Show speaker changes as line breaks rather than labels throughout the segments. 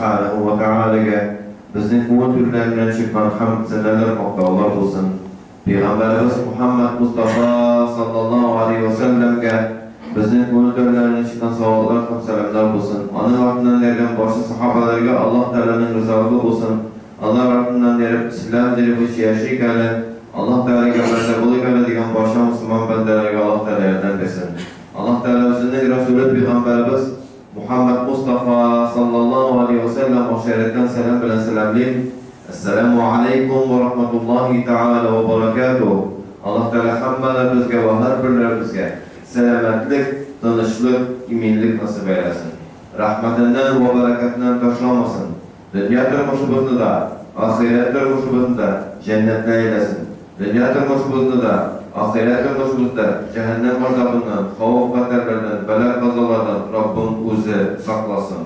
Субханаһу ва Тәгаләгә безнең күңел түрләреннән чыккан хәмд-сәнәләр, мактаулар булсын. Пәйгамбәребез Мухәммәд Мостафа саллаллаһу галәйһи вә сәлләмгә безнең күңел түрләреннән чыккан салаватлар һәм сәламнәр булсын. Аның артыннан йөргән барча сахабәләргә Аллаһ Тәгаләнең ризалыгы булсын. Алар артыннан йөреп, Ислам дине буенча яшик әле, Аллаһ Тәгаләгә бәндә булыйк әле дигән барча мосылман бәндәләргә Аллаһ Тәгалә ярдәм бирсен. Аллаһ Тәгалә үзенең Рәсүле пәйгамбәребез Мухәммәд Мостафа саллаллаһу алейһи вә сәлләм аша өйрәткән сәлам белән сәламлим, Әссәләмү алейкум вә рахматуллаһи тәгалә вә бәрәкәтүһ. Аллаһ Тәгалә һәммәләребезгә вә һәрберләребезгә сәламәтлек, тынычлык, иминлек насыйп әйләсен. Рәхмәтеннән вә бәрәкәтеннән ташламасын. Дөнья тормышыбызны да, ахирәт тормышыбызны да җәннәтле әйләсен. Дөнья тормышыбызны да, ахирәт тормышыбызны да җәһәннәм газабыннан, хәвеф-хәтәрләрдән, бәла-казалардан Раббым Үзе сакласын.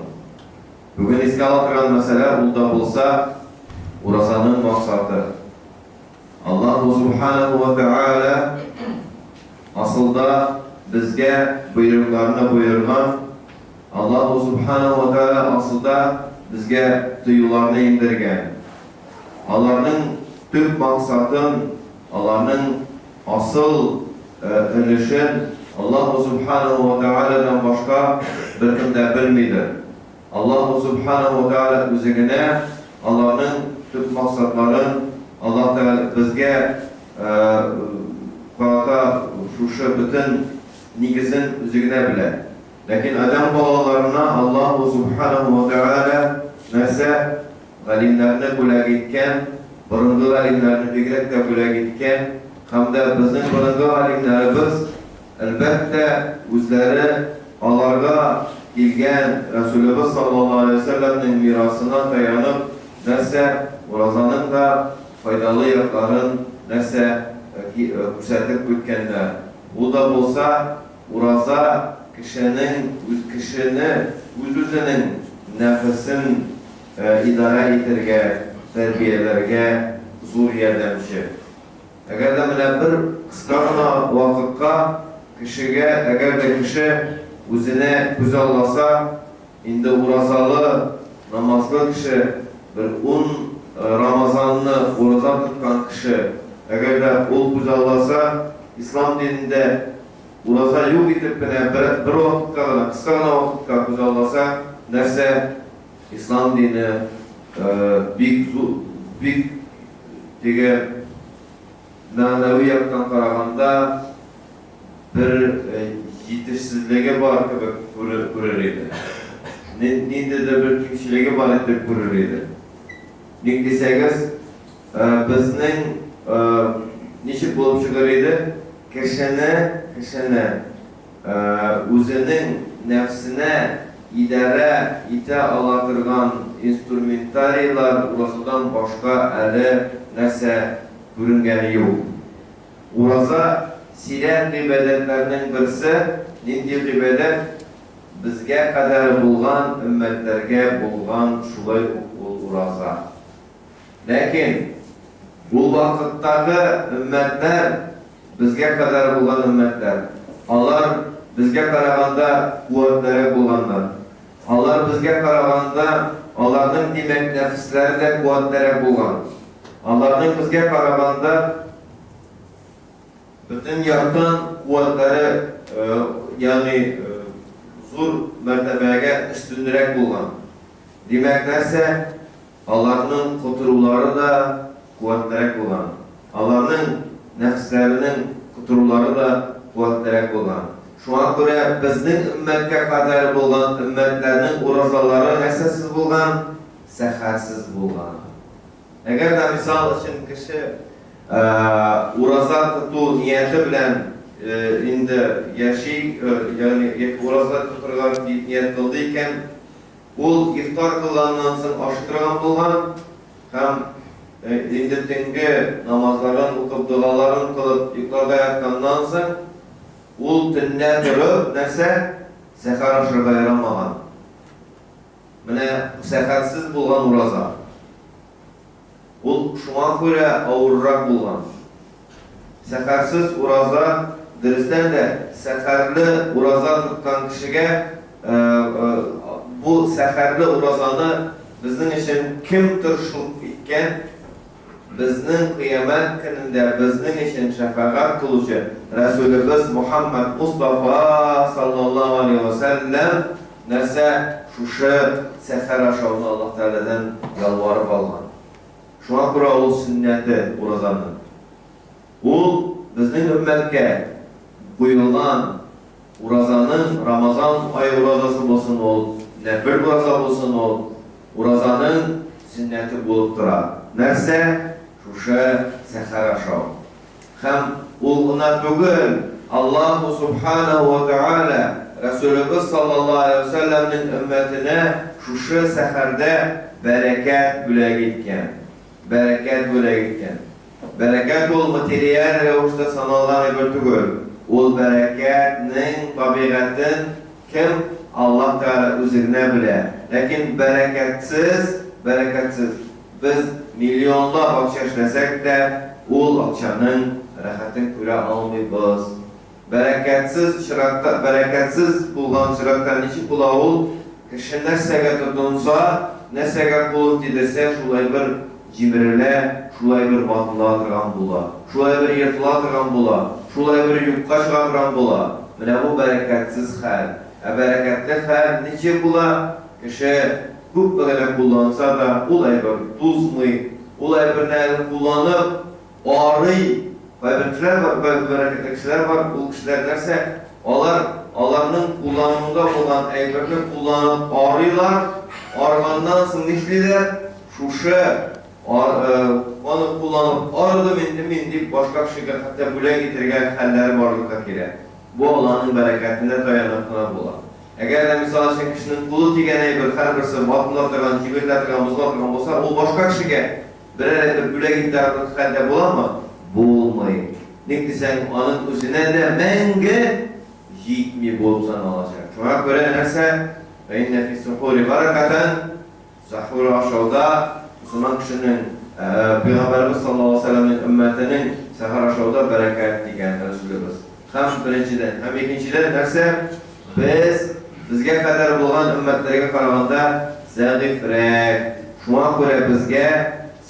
Бүген искә ала торган мәсьәлә, ул да булса, уразаның максаты. Аллаһу Субханаһу ва Тәгалә асылда безгә боерыкларны боерган, Аллаһу Субханаһу ва Тәгалә асылда безгә тыюларны иңдергән. Аларның төп максатын, аларның асыл өлешен Аллаһу Субханаһу ва Тәгаләдән башка беркем дә белмидер. Аллаһу Сүбхәнәһү вә Тәгалә Үзе генә аларның төп максатларын, Аллаһ Тәгалә безгә карата шушы бөтен нигезен Үзе генә белә. Ләкин адәм балаларына Аллаһу Сүбхәнәһү вә Тәгалә нәрсә? Галимнәрне бүләк иткән, борынгы галимнәрне бигрәк тә бүләк иткән һәм дә безнең борынгы галимнәребез, Әлбәттә, үзләре аларга килгән Рәсүлебез саллаллаһу галәйһи вә сәлләмнең мирасына таянып, нәрсә, уразаның да файдалы якларын нәрсә күрсәтеп үткәннәр. Ул да булса, ураза кешенең, кешене үз-үзенең нәфесен идарә итергә, тәрбияләргә зур ярдәмче. Әгәр дә менә бер кыска гына вакытка кешегә, әгәр дә кеше үзенә күзалласа, инде уразалы, намазлы кеше, бер ун Рамазанны ураза тоткан кеше, әгәр дә ул күзалласа, ислам динендә ураза юк итеп кенә бер, бер вакытка гына, кыска гына вакытка күзалласа, нәрсә, ислам дине бик зур, бик Теге мәгънәви яктан караганда бер җитешсезлеге бар кебек күрер иде. Ниндидер бер кимчелеге бар итеп күрер иде. Ник дисәгез, безнең ничек булып чыгыр иде, кешене, кешене Үзенең нәфсенә идарә итә ала торган инструментарийлар уразадан башка әле нәрсә күренгәне юк. Ураза, сирәк гыйбадәтләрнең берсе, нинди гыйбадәт безгә кадәр булган өммәтләргә булган шулай ук ул ураза. Ләкин ул вакыттагы өммәтләр, безгә кадәр булган өммәтләр, алар безгә караганда куәтлерәк булганнар. Алар безгә караганда, аларның, димәк, нәфесләре дә куәтлерәк булган. Аларның безгә караганда бөтен яктан куәтләре, ягъни зур мәртәбәгә өстенрәк булган. Димәк, нәрсә? Аларның котырулары да куәтлерәк булган. Аларның нәфесләренең котырулары да куәтлерәк булган. Шуңа күрә безнең өммәткә кадәр булган өммәтләрнең уразалары нәрсәсез булган? Сәхәрсез булган. Әгәр дә, мисал өчен, кеше ураза тоту нияте белән инде яши, ягъни яки ураза тотырга дип ният кылды икән, Ул ифтар кылганнан соң ашый торган булган һәм инде төнге намазларын укып, догаларын кылып йокларга ятканнан соң, ул төнлә торып, нәрсә? Сәхәр ашарга ярамаган. Менә сәхәрсез булган ураза. Ул шуңа күрә авыррак булган. Сәхәрсез ураза, дөрестән дә, сәхәрле ураза тоткан кешегә бу сәхәрле уразаны Безнең өчен кем тырышлык иткән? Безнең Кыямәт көнендә безнең өчен шәфәгать кылучы Рәсүлебез Мухәммәд Мостафа саллаллаһу алейһи вә сәлләм нәрсә шушы сәхәр ашауны Аллаһ Тәгаләдән ялварып алган. Шуңа күрә ул сөннәте уразаның. Ул безнең өммәткә куелган Уразаның, Рамазан ае уразасы булсын ул, нәфел ураза булсын ул, уразаның сөннәте булып тора. Нәрсә? Шушы сәхәр ашау. Һәм ул гына түгел, Аллаһу субханаһу ва тәгалә Рәсүлебез саллаллаһу алейһи ва сәлләмнең өммәтенә шушы сәхәрдә бәрәкәт бүләк иткән. Бәрәкәт бүләк иткән. Бәрәкәт ул материаль рәвештә саналган әйбер түгел. Ул бәрәкәт нең табигатен кем Аллаһ Тәгалә үзе генә белә. Ләкин бәрәкәтсез, бәрәкәтсез без миллионлап акча эшләсәк тә, ул акчаның рәхәтен күрә алмыйбыз. Бәрәкәтсез очракта, бәрәкәтсез булган очракта ничек була ул? Кеше нәрсәгә тотынса, нәрсәгә кулын тидерсә, шул әйбер җимерелә, шул әйбер ватыла торган була, шул әйбер ертыла торган була, шул әйбер юкка чыга торган була. Менә бу бәрәкәтсез хәл. Ә бәрәкәтле хәл ничек була? Кеше күпме генә кулланса да, ул әйбер тузмый, ул әйберне әле кулланып, Арый. Кайбер кешеләр бар, кайбер бәрәкәтле кешеләр бар, ул кешеләр нәрсә? Алар аларның куллануында булган әйберне кулланып арыйлар, арыганнан соң нишлиләр? Шушы аны кулланып арыдым инде мин дип башка кешегә хәтта бүләк итәргә хәлләре барлыкка килә. Бу Алланың бәрәкәтенә таянып кына була. Әгәр дә, мисал өчен, кешенең кулы тигән әйбер һәрберсе ватыла торган, җимерелә торган, бозыла торган булса, ул башка кешегә Берәр әйбер бүләк итә алырлык хәлдә буламы? Булмый. Ник дисәң, аның үзенә дә мәңге җитми булып саналачак. Шуңа күрә нәрсә? Фә иннә фис-сухури баракатан, сахур ашауда мөселман кешенең, Пәйгамбәребез саллаллаһу алейһи ва сәлләмнең өммәтенең сәхәр ашауда бәрәкәт дигән Рәсүлебез. Һәм беренчедән, һәм икенчедән нәрсә? Без, безгә кадәр булган өммәтләргә караганда зәгыйфьрәк. Шуңа күрә безгә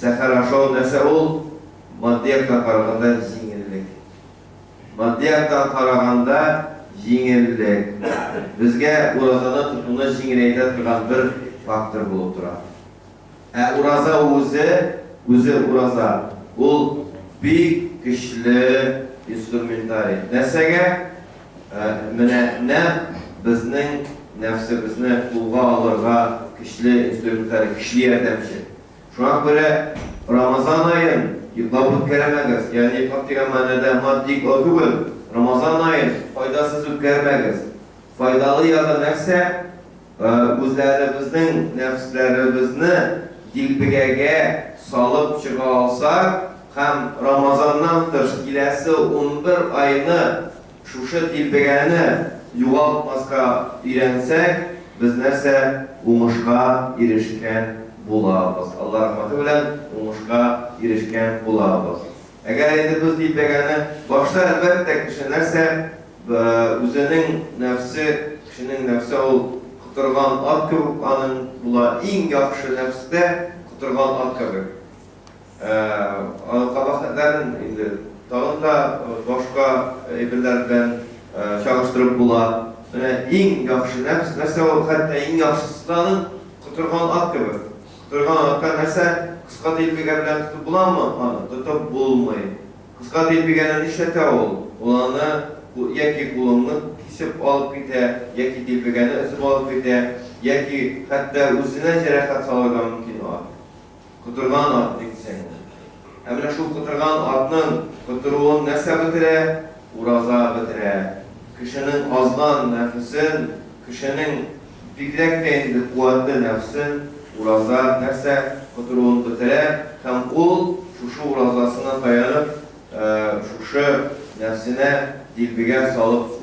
сәхәр ашау нәрсә ул? Матди яктан караганда җиңеллек. Матди яктан караганда җиңеллек. Безгә уразаны тотуны җиңеләйтә торган бер фактор булып тора. Ә ураза үзе, үзе ураза, ул бик көчле инструментарий. Нәрсәгә? Менә нәкъ безнең нәфсебезне кулга алырга көчле инструментарий, көчле ярдәмче. Шуңа күрә Рамазан аен йоклап үткәрмәгез, ягъни йоклап дигән мәгънәдә матди йоклау түгел, Рамазан аен файдасыз үткәрмәгез. Файдалы ягы нәрсә? Үзләребезнең нәфесләребезне дилбегәгә салып чыга алсак һәм Рамазаннан тыш киләсе 11 айны шушы дилбегәне югалтмаска өйрәнсәк, без нәрсә, уңышка ирешкән булабыз. Алла рәхмәте белән уңышка ирешкән булабыз. Әгәр инде без дилбегәне башта, әлбәттә, кеше нәрсә, Үзенең нәфсе, кешенең нәфсе ул котырган ат кебек аның була, иң яхшы нәфс тә котырган ат кебек. Аның кабахәтләрен инде тагын да башка әйберләр белән чагыштырып була. Менә иң яхшы нәфс, нәрсә ул, хәтта иң яхшысы да аның котырган ат кебек. Котырган атка нәрсә, кыска дилбегә белән тотып буламы аны? Тотып булмый. Кыска дилбегәне нишләтә ул? Ул аны яки кулыңны кисеп алып китә, яки дилбегәне өзеп алып китә, яки хәтта үзенә җәрәхәт салырга мөмкин ат. Котырган ат, ник дисәң ул. Ә менә шул котырган атның котыруын нәрсә бетерә? Ураза бетерә. Кешенең азган нәфесен, кешенең бигрәк тә инде куәтле нәфсен ураза нәрсә котыруын бетерә һәм ул шушы уразасына таянып, шушы нәфсенә дилбегә салып,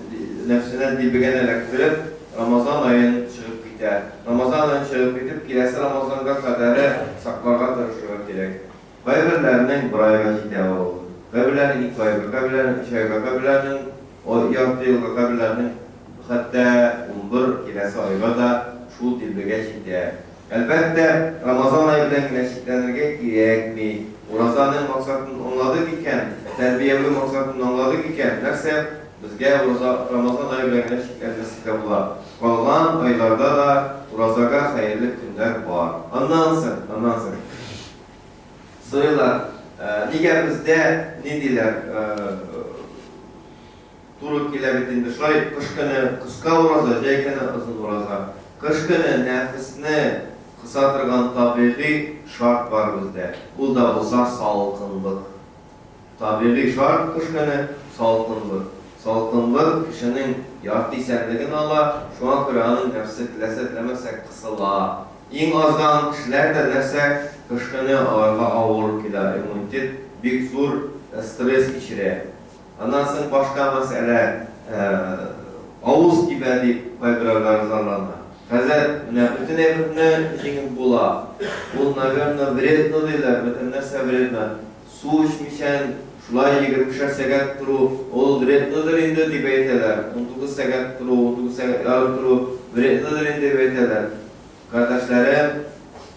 нәфсенә дилбегәне эләктереп, Рамазан аен чыгып китә. Рамазан аен чыгып китеп, киләсе Рамазанга кадәре сакларга тырышырга кирәк. Кайберләренең бер айга җитә ул, кайберләренең ике айга, кайберләренең өч айга, кайберләренең ярты елга, кайберләренең хәтта 11 киләсе айга да шул дилбегә җитә. Әлбәттә, Рамазан ае белән генә чикләнергә кирәкми. Уразаның максатын аңладык икән, тәрбияви максатын аңладык икән, нәрсә, безгә ураза Рамазан ае белән генә чикләнмәскә була. Калган айларда да уразага хәерле көннәр бар. Аннан соң, аннан соң сорыйлар, нигә бездә ни диләр, Туры килә бит инде шулай, кыш көне кыска ураза, җәй көне озын ураза. Кыш көне нәфесне кыса торган табигый шарт бар бездә, ул да булса салкынлык. Табигый шарт кыш көне, салкынлык. Салкынлык кешенең ярты исәнлеген ала, шуңа күрә аның нәфесе теләсә-теләмәсә кысыла. Иң азган кешеләр дә нәрсә, кыш көне аларга авыр килә, иммунитет бик зур стресс кичерә. Аннан соң башка мәсьәлә, авыз кибә дип кайберәүләр зарлана. Хәзер менә бөтен әйберне җиңеп була. Ул, наверно, вредно диләр, бөтен нәрсә вредно. Су эчмичән шулай егермешәр сәгать тору, ул вреднодыр инде дип әйтәләр. 19 сәгать тору, 19 сәгать ярым тору вреднодыр инде дип әйтәләр. Кардәшләрем,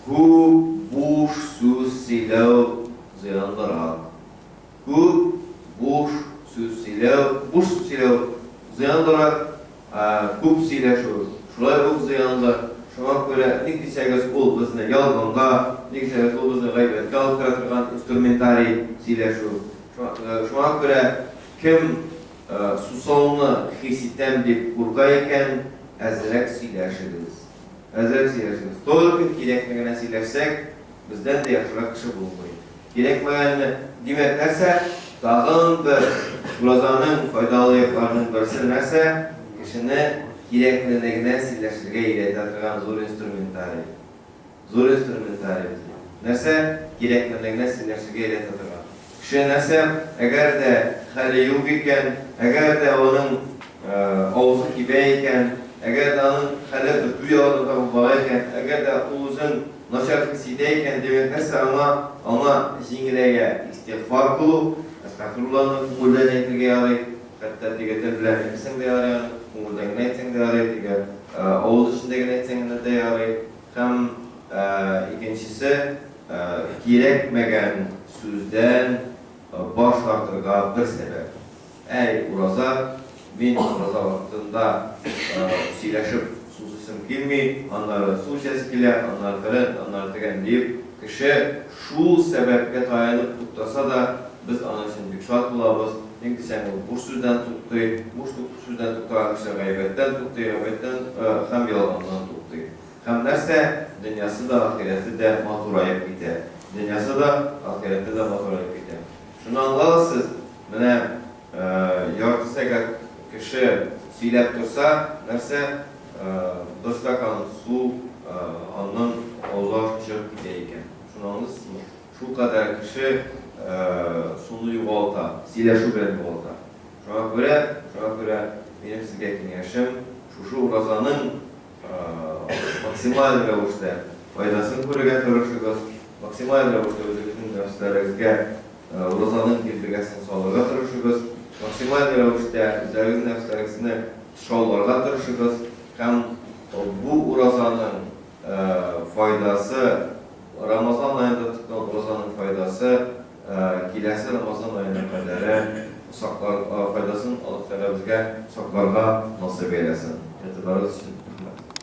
күп буш сүз сөйләү зыянлырак. Күп буш сүз сөйләү, буш сүз сөйләү зыянлырак, күп сөйләшү шулай ук зыянлы. Шуңа күрә, ник дисәгез, ул безне ялганга, ник дисәгез, ул безне гайбәткә алып керә торган инструментарий сөйләшү. Шуңа күрә кем сусауны хис итәм дип курка икән, әзрәк сөйләшегез. Әзрәк сөйләшегез. Только кирәкне генә сөйләшсәк, бездән дә яхшырак кеше булмый. Кирәкмәгәнне, димәк, нәрсә? Тагын бер уразаның файдалы якларының берсе нәрсә? Кешене кирәклене генә сөйләшергә өйрәтә торган зур инструментарий. Зур инструментарий безгә. Нәрсә? Кирәклене генә сөйләшергә өйрәтә торган. Кеше нәрсә, әгәр дә хәле юк икән, әгәр дә аның авызы кибә икән, әгәр дә аның хәле бетү ягына таба бара икән, әгәр дә ул үзен начар хис итә икән, димәк, нәрсә аңа, аңа җиңеләя истигъфар кылу, әстәгъфируллаһны күңелдән әйтергә ярый, хәтта теге тел белән әйтмәсәң дә ярый аны, күңелдән генә әйтсәң дә ярый, теге авыз эчендә генә әйтсәң генә дә ярый. Һәм икенчесе, кирәкмәгән сүздән баш тартырга бер сәбәп. Әй, ураза, мин ураза вакытында сөйләшеп сусыйсым килми, аннары су эчәсе килә, аннары фәлән, аннары тегән диеп, кеше шул сәбәпкә таянып туктаса да, без аның өчен бик шат булабыз. Ник дисәң, ул буш сүздән туктый, буш сүздән туктаган кеше гайбәттән туктый, гайбәттән һәм ялганнан туктый. Һәм нәрсә, дөньясы да, ахирәте дә матураеп китә. Дөньясы да, ахирәте дә матураеп китә. Шуны аңлагыз сез, менә ярты сәгать кеше сөйләп торса, нәрсә, бер стакан су аннан авызга чыгып китә икән. Шуны аңлыйсызмы? Шулкадәр кеше суны югалта, сөйләшү белән югалта. Шуңа күрә, шуңа күрә минем сезгә киңәшем, шушы уразаның максималь рәвештә файдасын күрергә тырышыгыз, максималь рәвештә үзегезнең нәфесләрегезгә уразаның дилбегәсен салырга тырышыгыз, максималь рәвештә үзләрегезнең нәфесләрегезне тышауларга тырышыгыз һәм бу уразаның файдасы, Рамазан аенда тоткан уразаның файдасы киләсе Рамазан аена кадәре саклар, файдасын Аллаһ Тәгалә безгә сакларга насыйп әйләсен. Игътибарыгыз өчен рәхмәт.